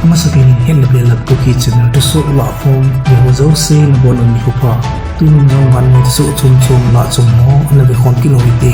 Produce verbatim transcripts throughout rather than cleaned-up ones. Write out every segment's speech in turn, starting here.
Amasapen in hetna belap Kuki channel thusoh lahkhom, veho jouse nabonun nikho pha. Tunin jong vannoi thusoh chomchom lahchom ho ana vekhom kit u hite.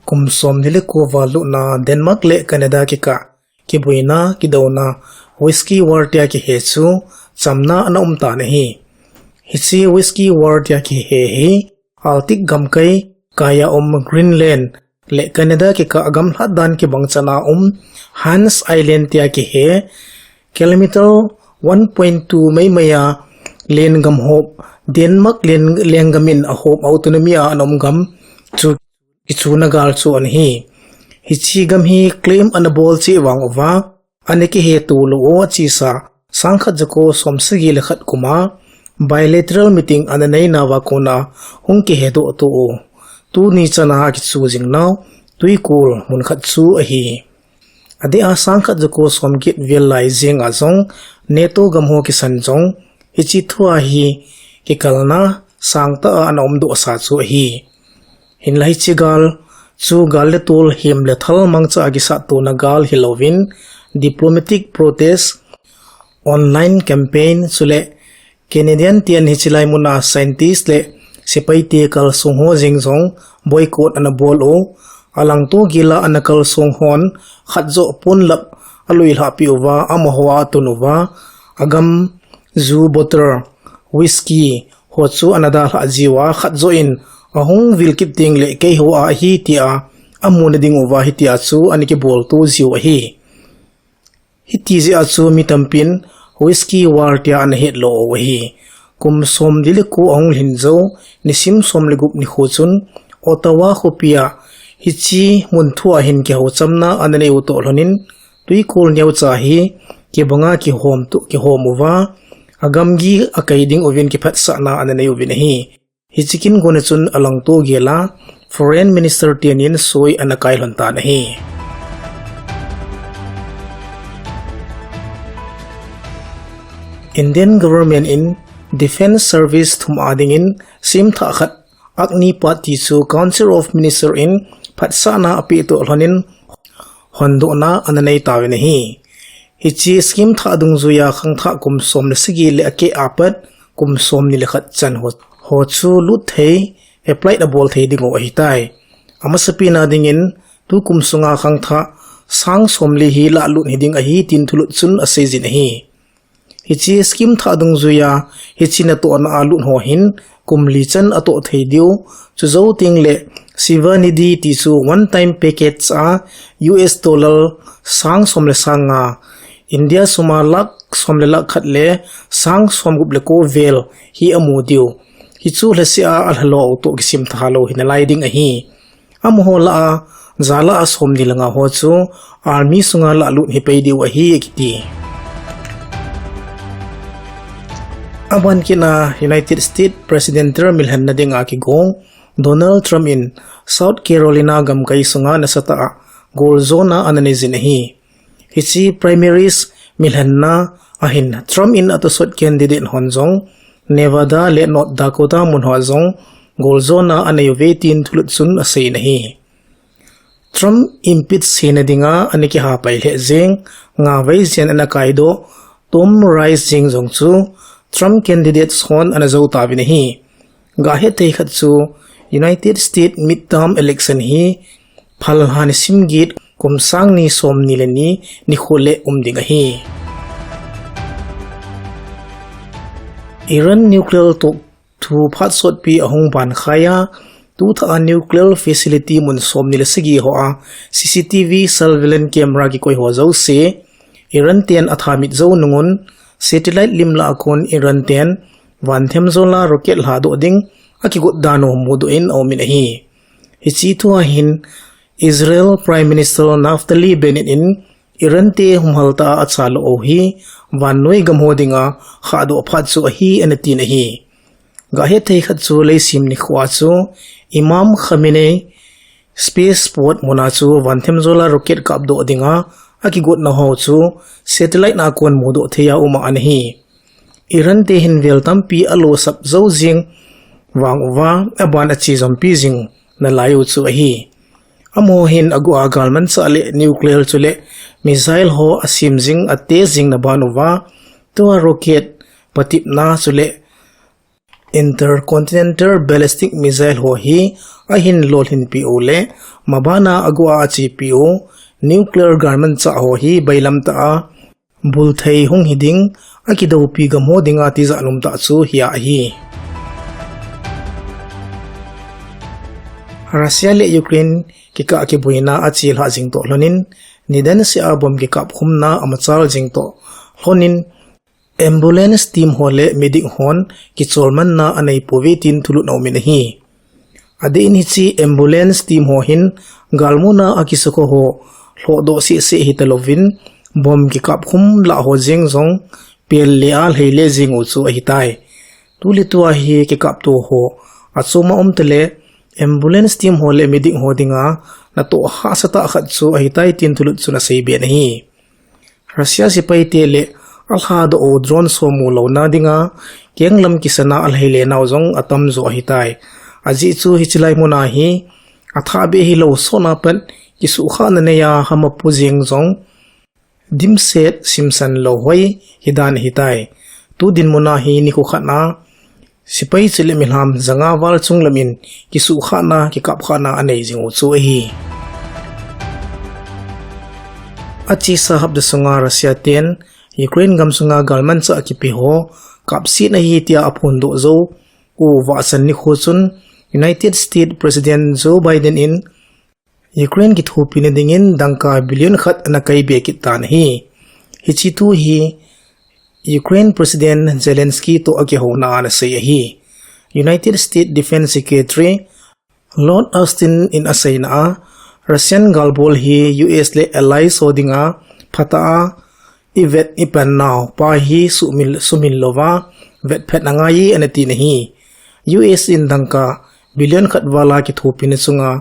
Kum somni le ko val lutna Denmark le Canada kikah kiboina, kidouna, Whiskey War tia kihe chu chamna ana um tan ahi. Hiche Whiskey War tia kihe hi Arctic gamkai kaiya um Greenland le Canada kikah gamlhat dan kibang chana um Hans Island tia kihe kilometer one point two meimeiya lenggam hop, Denmark len-, lenggam in ahop autonomy a ana um gam chu kichuna gal chu ana hi. Hiche gam hi claim ana bol cheh vang uva ana kiheto lou u achesa sangkhat jako somsagi le khat kuma bilateral meeting ana neinauva kona hung kihedoh to u tuni chana akichu jingnau twikol munkhat chu ahi. Adeh a sangkhat jako somget vel lai jenga jong NATO gamho kisan jong hiche thua hi kikalna sangtah a ana umdohsa chu ahi. Hinla hiche gal chu gal le tol, hem le thal mangcha a kisat tona gal hilouvin diplomatic protest, online campaign chule Canadian ten hiche lai muna scientist le sepaite kalsong ho jeng jong boycott ana bol u, alangto gela ana kalsong hon khat joh ponlap aluilhah peh uva, amaho a atun uva, agam ju bottle, whiskey ho chu ana dalhah jiuva, khat joh in ahung vil kit tengle keiho a ahi tia amuna dinguva hitia chu ana kibolto jiu ahi. Hiti jeh a chu mi tampin Whiskey War tia ana hetlo u ahi. Kum somli le ko ahung lhin jou, nisim som le gup nikho chun Ottawa khopia hiche mun thua hin kihou chamna ana neiu toh lhonin twikol neocha hi kibanga kihom to, kihom uva, agamgi akai dinguvin kiphatsahna ana neiuvin ahi. Hiche kin gona chun alangto gela Foreign Minister tenin soi ana kai lhon tan ahi. Indian government in Defence Service thum a dingin semthah khat Agnipath ti chu Council of Minister in phatsahna apeh toh lhonin hondohna ana neitauvin ahi. Hiche scheme thah dungjuiya khangthah kum som le sagi le akeh apat kum somni le khat chan ho, ho chu lut thei, apply abol thei dingu ahitai. Amasapen a dingin tukum sunga khangthah sang somli hi lalut hiding ahi tin thulut chun aseijin ahi. Hiche scheme thah dungjuiya hiche natohna a lut ho hin kum li chan atoh thei diu, chujou tengle Sevanidhi ti chu one time package a U S dollar sang som le sang nga, India suma lakh som le lakh khat le sang som gup le ko vel hi amu diu. Hichu lhaseh a alhalou toh kisemtha lou hinalai ding ahi. Amaho lah a, ja lah a somni le nga ho chu army sunga lalut hipei diu ahi akiti. Aban kit a United States President term lhenna dinga kigong Donald Trump in South Carolina gamkai sunga nasatah a goljona ana neijin ahi. Hiche primaries milhenna ahin Trump in atosot candidate hon jong Nevada le North Dakota mun hoa jong goljona aneiuve tin thulut chun aseiyin ahi. Trump impeach theina dinga ana kihapai lheh jeng, ngavei jen ana kaidoh, Tom Rice jeng jong chu Trump candidates hon ana jou tauvin ahi. Gahethei khat chu United States midterm election hi phalha nisim get kum sang ni somni le ni nikho le um ding ahi. Iran nuclear toh thu phat sotpi ahung bankhai a, tuthah a nuclear facility mun somni le sagi hoa C C T V surveillance camera kikoi ho jouse Iran ten athamit jou nungun satellite lim lah a kon Iran ten vanthemjola rocket lhadoh ding akigot dan u mudoh in aumin ahi. Hiche thua hin Israel Prime Minister Naftali Bennett in Iran te humhaltah a achalou u hi vannoi gam ho dinga khahdoh phat chu ahi anatin ahi. Gahethei khat chu leisim nikhoa chu Imam Khamenei spaceport muna chu vanthemjola rocket kapdoh dinga akigotna ho chu satellite na kon mudoh thei a um a anahi. Iran te hin vel tampi alosap jou jeng vang uva, aban ache jompi jing nalai u chu ahi. Amaho hin aguh a galmanchah le nuclear chule missile ho asem jing, atest jing naban uva, tua rocket patepna chule intercontinental ballistic missile ho hi ahin lolhinpi u le, mabana aguh a achepi u nuclear galmanchah ho hi bailam tah a bulthei hung hiding, akidoupi gam ho dinga tijat umtah chu hia ahi. Russia le Ukraine kikah kiboina achelhah jing toh lhonin, nidan seh a bomb kikapkhumna amachal jing toh lhonin, ambulance team ho le medic hon kicholmanna aneipouve tin thulut aumin ahi. Adeh in hiche ambulance team ho hin galmuna a kisukha ho lhohdoh sehseh hitalouvin, bomb kikapkhum lah ho jeng jong pel le a lheile jing u chu ahitai. Tuletua hi kikapto ho achoma umtale, ambulance team ho le medic ho dinga natoh hahsatah khat chu ahitai tin thulut chun aseiben ahi. Russia sepaite le alhadoh u drone ho mulouna dinga kenglam kisana alhailenau jong atamjo ahitai. Ajeh chu hiche lai muna hi athahbeh hilou sotna pat kisuhkhahna neiya hamapu jeng jong dimset simsan lou hoi hidan ahitai. Tu dinmuna hi nikho khatna sepai chule milham janga val chunglamin kisuhkhahna, kikapkhahna anei jing u chu ahi. Achesa hapta sunga Russia ten Ukraine gamsunga galmanchah akipe ho kapset ahi tia aphondoh jou u vahchan nikho chun United States President Joe Biden in Ukraine kithopina dingin dangka billion khat ana kaibe kit tan ahi. Hiche thu hi Ukraine President Zelensky toh akihouna a anasei ahi. United States Defense Secretary Lloyd Austin in aseina a, Russian galbol hi U S le allies ho dinga phatah a ivet ipannau pa hi sumil, sumil louva vetphet angai e anatin ahi. U S in dangka billion khat vala kithopina chunga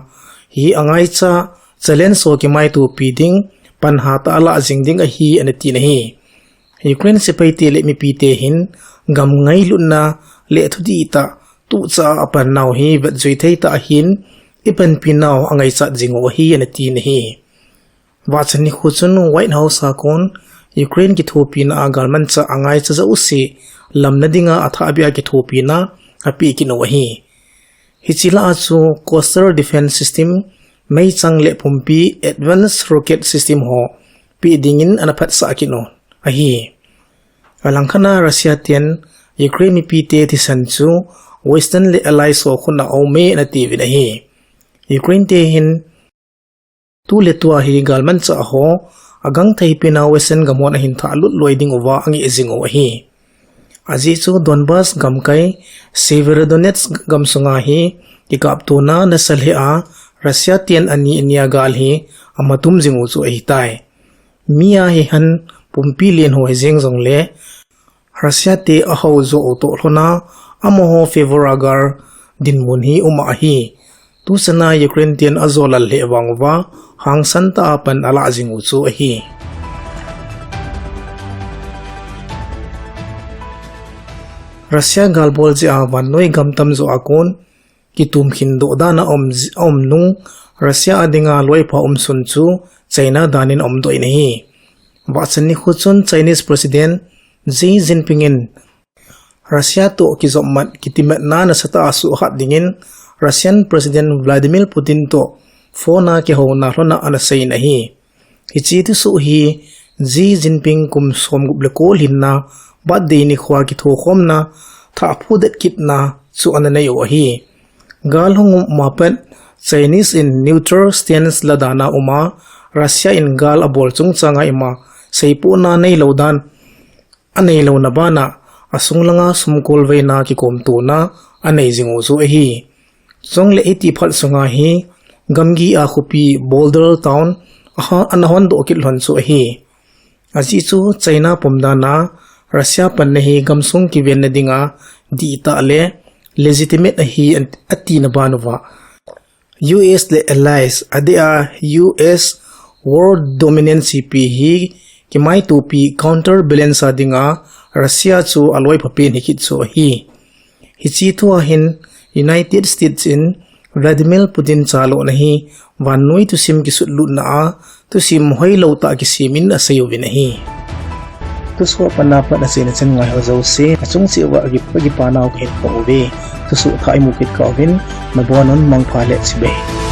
hi angaicha challenge ho kimaitopi ding, pan hatah a alah jing ding ahi anatin ahi. Ukraine sepaite le mipite hin gam ngailutna le thudihtah tucha a apannau hi vetjui thei tah ahin, ipanpinau angaichat jing u ahi anatin ahi. Vahchan nikho chun White House a kon Ukraine kithopina a galmanchah angaicha jouse lamna dinga athahbeh a kithopina apeh kit u ahi. Hiche lah a chu coastal defense system, meichang le pumpi advanced rocket system ho peh dingin ana phatsah kit u ahi. Alangkhat a Russia ten Ukraine mipite thisan chu Western le allies ho khut a aume anatiuvin ahi. Ukraine te hin tuletua hi galmanchah ho agangthei pena Western gam hon ahin thahlut loi ding uva angeh jing u ahi. Ajeh chu Donbas gamkai Severodonetsk gamsunga hi kikaptona nasa lheh a Russia ten ani ania gal hi amatum jing u chu ahitai. Mi a hihen pumpi len ho hijeng jongle Russia te ahao joh u toh lhona amaho favor a gal dinmun hi um ahi. Tuchana Ukraine ten ajolal lheh vang uva hangsan tah a pan alah jing u chu ahi. Russia galbol jeh a vannoi gam tamjo a kon kitumkhin doh dan a um, aum nung Russia a dinga loipha umsun chu China danin aumdoh in ahi. Vahchan nikho chun Chinese President Xi Jinping in Russia toh kijopmat kitimatna nasatah a suhhat dingin Russian President Vladimir Putin toh phone a kihouna lhon a anasei in ahi. Hiche thusoh hi Xi Jinping kum somgup le ko lhinna birthday nikhoa kithokhomna thah phudet kitna chu ananei u ahi. Gal hung um ma pat Chinese in neutral stance la dan a um a, Russia in gal abol chungchang a ima seipohna neilou dan aneilouna bana asung langa sumkolveina kikomtona anei jing u chu ahi. Chule hiti phat sunga hi gamgi a khopi Boulder town a, ana hondoh kit lhon chu ahi. Ajeh chu China pomdan a Russia panna hi gamsung kivenna dinga dihtah le legitimate ahi atina ban uva U S le allies adeh a U S world dominance pi hi kimaitopi counter balance a dinga Russia chu aloipha pen hikit chu ahi. Hiche thua hin United States in Vladimir Putin chalona hi vannoi thusim kisutlutna a thusim hoilou tah kisem in asei uvin ahi. Thusoh a pat na pat aseina chan ngai ho jouse achung cheh uva kipa, kipa nau kahin phong uve. Thusoh thah imu kit kah uvin, nabonun mangpha le chibai.